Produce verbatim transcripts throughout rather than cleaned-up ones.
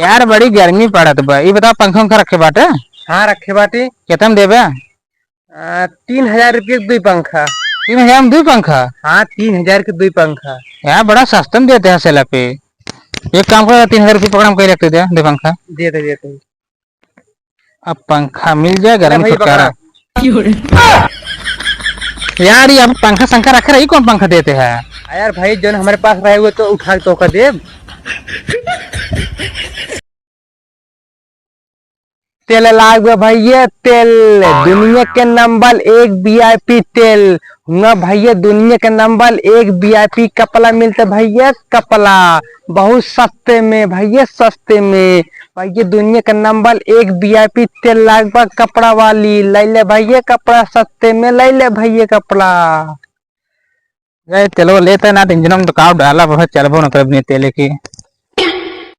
यार, बड़ी गर्मी पड़त बा। ई बताओ, पंखा उंखा रखे बाटे? हाँ, रखे बाटे। केतना में देबे? आ, तीन हजार रुपये के दुई पंखा। तीन हजार में दुई पंखा? हाँ, तीन हजार के दुई पंखा। यार, बड़ा सस्ता में देते हैं सेला पे। एक काम करो, तीन हजार रुपये पकड़, हम कहीं रख दे, दुई पंखा। दे दे, दे दे। अब पंखा मिल जाए, गर्मी भाई, छुटकारा। पकड़ा। यार, ये अब पंखा संखा रखे रही, कौन पंखा देते हैं? आ यार भाई, जौन हमारे पास रहे हुए तो उठा के तोहका देब। तेल लाग बा भैया तेल, दुनिया के नंबर एक वीआईपी तेल। हुआ भैया, दुनिया के नंबर एक वीआईपी कपड़ा मिलता भैया, कपड़ा बहुत सस्ते में भैया, सस्ते में। भैया, दुनिया के नंबर एक वीआईपी तेल लाग बा कपड़ा वाली, ले ले भैया कपड़ा सस्ते में, ले ले भैया कपड़ा। गए तेलवा लेते ना तो इंजन में तो काव डाला बहुत चलबो न करब नहीं तेले की।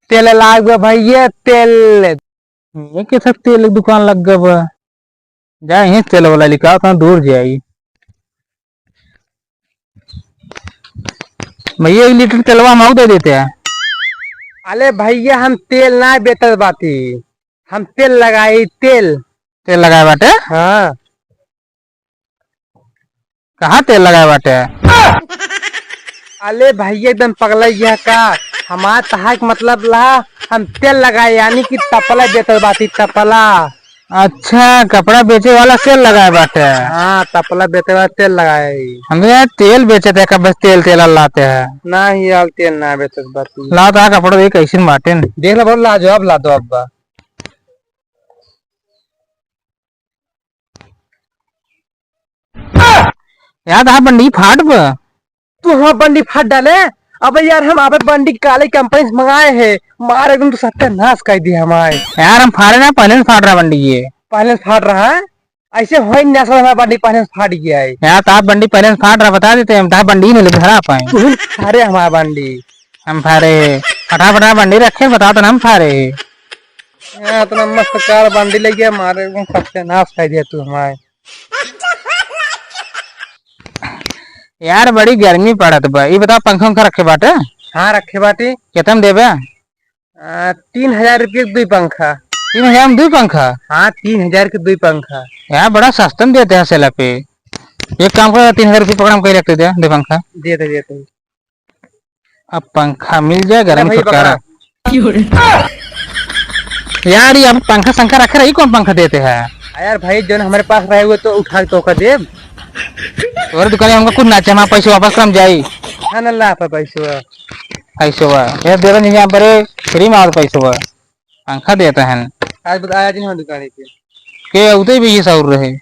तेल लाग बा भैया तेल। ये कैसा तेल के दुकान लग गया बा? जाए ही तेल वाला लिखा तो दूर जाई। भैया, एक लीटर तेलवा हम दे देते हैं। अरे भैया, हम तेल ना बेचत बाटी, हम तेल लगाई, तेल। तेल लगाए बाटे? हाँ। कहाँ तेल लगाए बाटे? अले भैया, एकदम पगला गया का? हमार तहार के मतलब ला, हम तेल लगाए, यानी कि तपला बेचत बाटी, तपला। अच्छा, कपड़ा बेचे वाला तेल लगाए बाटे। हाँ, तपला बेचे वाला तेल लगाए। हमें यार तेल बेचे थे, कब बस तेल, तेल लाते हैं। ना ही यार, तेल ना बेचत बाटी। ला तो कपड़ा देख कैसे बाटे न। देख ला, बहुत लाजवाब ला दो अब्बा। यार, हाँ बंडी फाट बा। तू हाँ बंडी फाट डाले। अबे यार, हम अबे बंडी काले कंपनी से मंगाए है, मार एकदम तू सत्यानाश कर दिया हमारे। यार, हम फाड़े ना, पहले से फाट रहा बंडी ये। पहले से फाट रहा है? ऐसे होई ना सर, हमारा बंडी पहले से फाट गया है। यार, तो आप बंडी पहले से फाट रहा, बता देते हम, तो आप बंडी नहीं लेते, हरा पाए। तू फाड़े हमारा बंडी। हम फाड़े। फटाफट हमारा बंडी रखे, बता तो हम फाड़े। हाँ, इतना मस्त कार बंडी ले गया, मारे एकदम सत्यानाश कर दिया तू हमारे। यार, बड़ी गर्मी पड़त बा। ई बताओ, पंखा उंखा रखे बाटे? हाँ, रखे बाटे। केतना में देबे? आ, तीन हजार रुपये के दुई पंखा। तीन हजार में दुई पंखा? हाँ, तीन हजार के दुई पंखा। यार, बड़ा सस्ता में देते हैं सेला पे। एक काम करो, तीन हजार रुपये पकड़, हम कहीं रख दे, दे पंखा। दे दे, दे दे। अब पंखा मिल जाए, गर्मी भाई, छुटकारा। पकड़ा। यार, ये अब पंखा संखा रखे रही, कौन पंखा देते हैं? आ यार भाई, जौन हमारे पास रहे हुए तो उठा के तोहका देब। तोरे दुकान में हमका कुछ ना चाहिए, हमारा पैसा वापस कर, हम जाई। हाँ ना, ला पे पैसा। पैसा बा। ये दे दे, यहाँ पर फ्री में आओ पैसा बा। पंखा देते हैं। आज बता, आज नहीं दुकान पे। के उते भी ये सौर रहे।